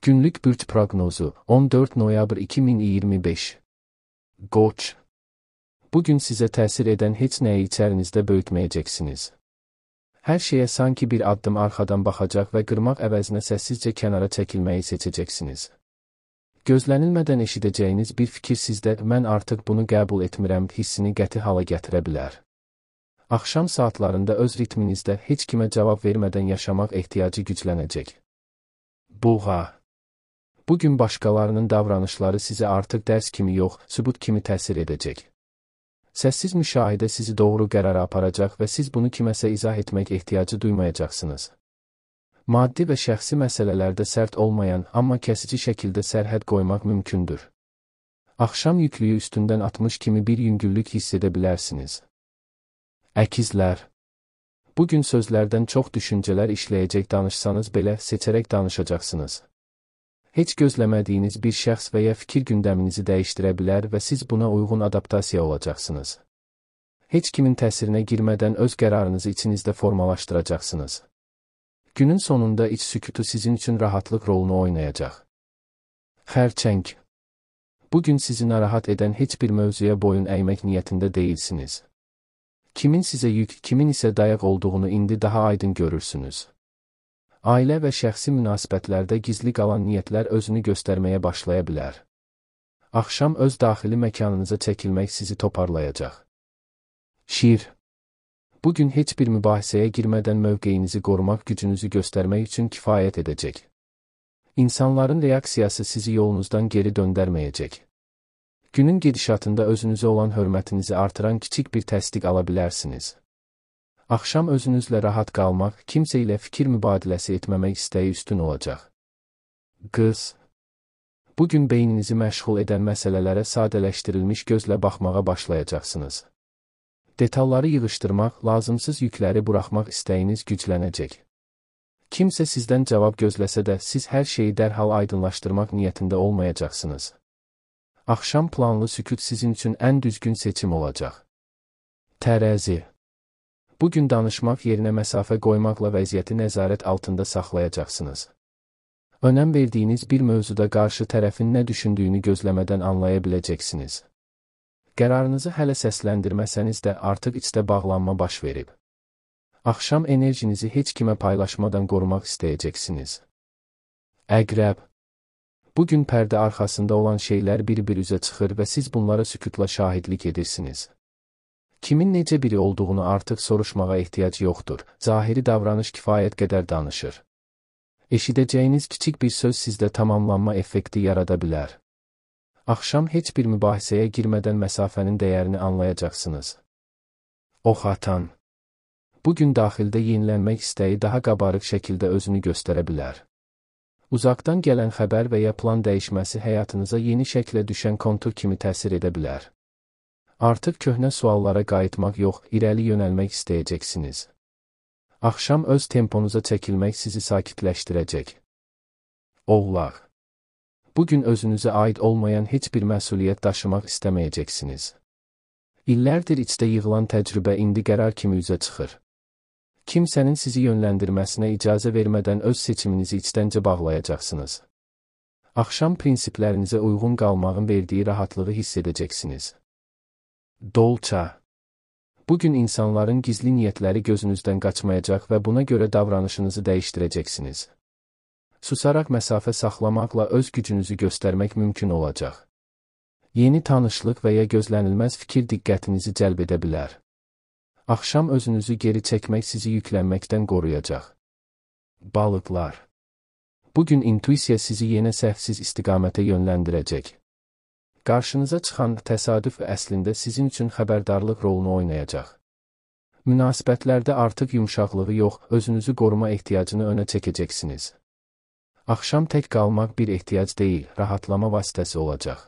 Günlük bürc proqnozu 14 noyabr 2025. Qoç. Bugün sizə təsir edən heç nəyi içərinizdə böyütməyəcəksiniz. Hər şeyə sanki bir addım arxadan baxacaq və qırmaq əvəzinə səssizcə kənara çəkilməyi seçəcəksiniz. Gözlənilmədən eşidəcəyiniz bir fikir sizdə "mən artıq bunu qəbul etmirəm" hissini qəti hala gətirə bilər. Axşam saatlarında öz ritminizdə heç kimə cavab vermədən yaşamaq ehtiyacı güclənəcək. Buğa. Bugün başqalarının davranışları sizə artıq dərs kimi yox, sübut kimi təsir edəcək. Səssiz müşahidə sizi doğru qərara aparacaq və siz bunu kiməsə izah etmək ehtiyacı duymayacaqsınız. Maddi və şəxsi məsələlərdə sərt olmayan, amma kəsici şəkildə sərhəd qoymaq mümkündür. Axşam yüklüyü üstündən atmış kimi bir yüngüllük hiss edə bilərsiniz. Əkizlər. Bugün sözlərdən çox düşüncələr işləyəcək, danışsanız belə seçərək danışacaqsınız. Heç gözləmədiyiniz bir şəxs və ya fikir gündəminizi dəyişdirə bilər və siz buna uyğun adaptasiya olacaqsınız. Heç kimin təsirinə girmədən öz qərarınızı içinizdə formalaşdıracaqsınız. Günün sonunda iç sükutu sizin üçün rahatlıq rolunu oynayacaq. Xərçəng. Bugün sizi narahat edən heç bir mövzuya boyun əymək niyyətində deyilsiniz. Kimin sizə yük, kimin isə dayaq olduğunu indi daha aydın görürsünüz. Ailə və şəxsi münasibətlərdə gizli qalan niyyətlər özünü göstərməyə başlaya bilər. Axşam öz daxili məkanınıza çəkilmək sizi toparlayacaq. Şir. Bugün heç bir mübahisəyə girmədən mövqeyinizi qorumaq gücünüzü göstərmək üçün kifayət edəcək. İnsanların reaksiyası sizi yolunuzdan geri döndərməyəcək. Günün gedişatında özünüzə olan hörmətinizi artıran kiçik bir təsdiq ala bilərsiniz. Axşam özünüzlə rahat qalmaq, kimsə ilə fikir mübadiləsi etməmək istəyi üstün olacaq. Qız. Bugün beyninizi məşğul edən məsələlərə sadələşdirilmiş gözlə baxmağa başlayacaqsınız. Detalları yığışdırmaq, lazımsız yükləri buraxmaq istəyiniz güclənəcək. Kimsə sizdən cavab gözləsə də, siz hər şeyi dərhal aydınlaşdırmaq niyyətində olmayacaqsınız. Axşam planlı sükut sizin üçün ən düzgün seçim olacaq. Tərəzi. Bugün danışmaq yerinə məsafə qoymaqla vəziyyəti nəzarət altında saxlayacaqsınız. Önəm verdiyiniz bir mövzuda qarşı tərəfin nə düşündüyünü gözləmədən anlaya biləcəksiniz. Qərarınızı hələ səsləndirməsəniz də artıq içdə bağlanma baş verib. Axşam enerjinizi heç kimə paylaşmadan qorumaq istəyəcəksiniz. Əqrəb. Bugün pərdə arxasında olan şeylər bir-bir üzə çıxır və siz bunlara sükutla şahidlik edirsiniz. Kimin necə biri olduğunu artıq soruşmağa ehtiyac yoxdur, zahiri davranış kifayət qədər danışır. Eşidəcəyiniz kiçik bir söz sizdə tamamlanma effekti yarada bilər. Axşam heç bir mübahisəyə girmədən məsafənin dəyərini anlayacaqsınız. Oxatan. Bugün daxildə yenilənmək istəyi daha qabarıq şəkildə özünü göstərə bilər. Uzaqdan gələn xəbər və ya plan dəyişməsi həyatınıza yeni şəklə düşən kontur kimi təsir edə bilər. Artıq köhnə suallara qayıtmaq yox, irəli yönəlmək istəyəcəksiniz. Axşam öz temponuza çəkilmək sizi sakitləşdirəcək. Oğlaq. Bugün özünüzə aid olmayan heç bir məsuliyyət daşımaq istəməyəcəksiniz. İllərdir içdə yığılan təcrübə indi qərar kimi üzə çıxır. Kimsənin sizi yönləndirməsinə icazə vermədən öz seçiminizi içdəncə bağlayacaqsınız. Axşam prinsiplərinizə uyğun qalmağın verdiyi rahatlığı hiss edəcəksiniz. Dolça. Bugün insanların gizli niyyətləri gözünüzdən qaçmayacaq və buna görə davranışınızı dəyişdirəcəksiniz. Susaraq məsafə saxlamaqla öz gücünüzü göstərmək mümkün olacaq. Yeni tanışlıq və ya gözlənilməz fikir diqqətinizi cəlb edə bilər. Axşam özünüzü geri çəkmək sizi yüklənməkdən qoruyacaq. Balıqlar. Bugün intuisiya sizi yenə səhvsiz istiqamətə yönləndirəcək. Qarşınıza çıxan təsadüf əslində sizin üçün xəbərdarlıq rolunu oynayacaq. Münasibətlərdə artıq yumşaqlığı yox, özünüzü qoruma ehtiyacını önə çəkəcəksiniz. Axşam tək qalmaq bir ehtiyac deyil, rahatlama vasitəsi olacaq.